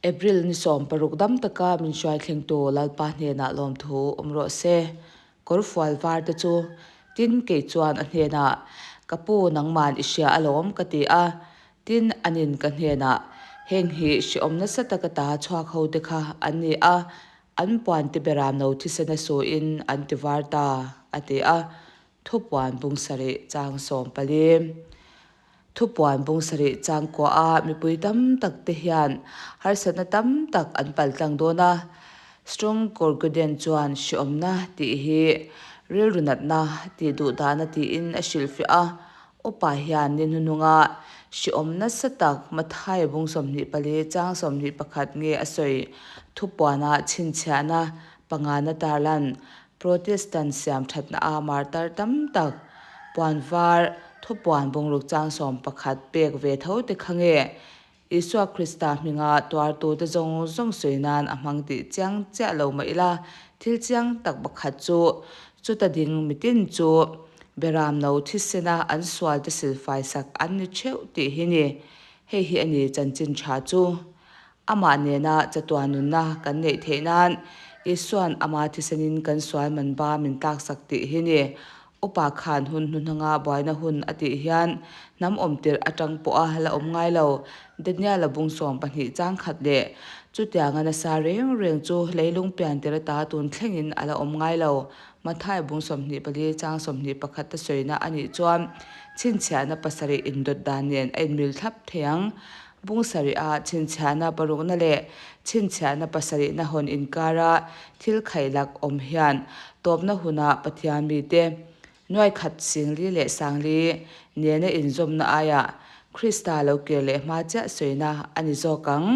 April ni 16 dam taka min hruai thlengtu Lalpa hnenah lawmthu awm rawh se. Kawrfual var te chu tin kei chuan a hnenah, Ka pu nangman i hria alawm ka ti a. Tin anin ka hnenah, Heng hi hrehawm nasa taka ta chhuak ho te kha an ni a, an puan te beram no thisena suin an ti var ta, a ti a. Thupuan bung sarih chang 14. Thupuan bung sarih chang kuaha mipui tam tak te hian harsatna tam tak an paltlang dawn a. Strong Corguden chuan hreawmna tih hi rilru natna tih duh dahna tiin a hrilhfiah a. Upa hian ni hnuhnunga hreawm nasa tak Matthai bung 24 chang 21 nge a sawi thupuana chhinchhiahna pangana tarlan Protestant siam thatna a martar tam tak puan var thupuan bungruk chang 11 pek ve tho te kha nge Isua Krista hminga tuartute zawng zawng sawi nan a hmang tih chiang chiah lo mah ila, thil chiang tak pakhat chu chuta ding mitin chu Beram no thisena an sualte silfai sak an ni theuh tih hi ni. Hei hi a ni chanchin tha chu. Amah nena chatuan nunna kan neih theih nan Isua'n ama thisenin kan sual man ba min tlaksak tih hi ni. Upa khan hun hnuhnanga buaina hun a tih hian hnam awm tirh atang pawha la awm ngai lo. Daniel-a bung 12 chang khat leh chutianga nasa reng reng chu leilung pian tir ata tun thlengin a la awm ngai lo. Matthai bung 24 chang 21 a sawina a nih chuan chhinchhiahna pasarih indawt dan nen a inmil thlap thei ang. Bung sarih-a chhinchhiahna parukna leh chhinchhiahna pasarihna hawn inkara thil khailak awm hian tawpna huna Pathian mite nuaikhat singli leh sangli nena inzawmna aiah Krista lo kir leh hma chiah sawina a ni zawk ang.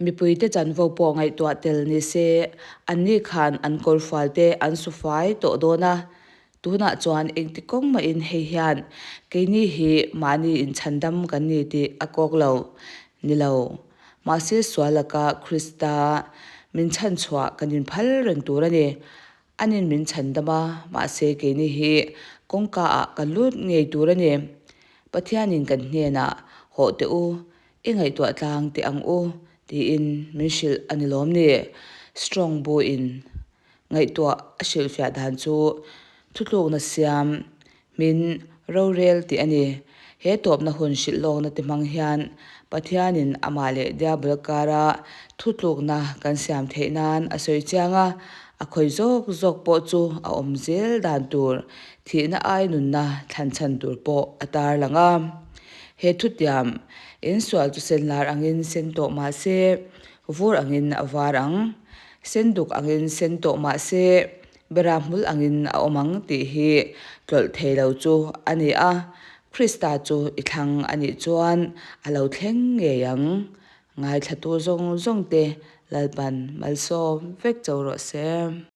Mipuite chanvo pawh ngaihtuah tel ni se, anni khan an kawrfualte an su fai tawh dawn a. Tunah chuan engti kawng mahin hei hian keini hi mahni inchhandam kan ni tih a kawk lo. Ni lo. Mahse sual laka Krista min chhanchhuah kan inphal reng tur a ni. Anin min chhandam a, mahse keini hi kawngka ah kan lut ngei tur a ni. Pathianin kan hnenah hawh teh u, i ngaihtuah tlang teh ang u tiin min hrilh a ni lawm ni? Strong bu-in ngaihtuah a hrilhfiah dan chu thutlukna siam min rorel tih a ni. He tawpna hun hrilh lawkna te hmang hian Pathianin amah leh Diabol kara thutlukna kan siam theih nan a sawi chiang a, a khawi zawk zawk pawh chu a awm zel dan tur thihna ai nunna thlan chhan tur pawh a tarlang a. He thutiam insual chu sen lar angin sen tawh mah se, vur angin a var ang. Sen duk angin sen tawh mah se, bera hmul angin a awm ang tih hi tlawlh thei lo chu a ni a. Krista chu i thlang a nih chuan a lo thleng ngei ang. Ngaithlatu zawng zawng te Lalpan malsawm vek cho rawh se.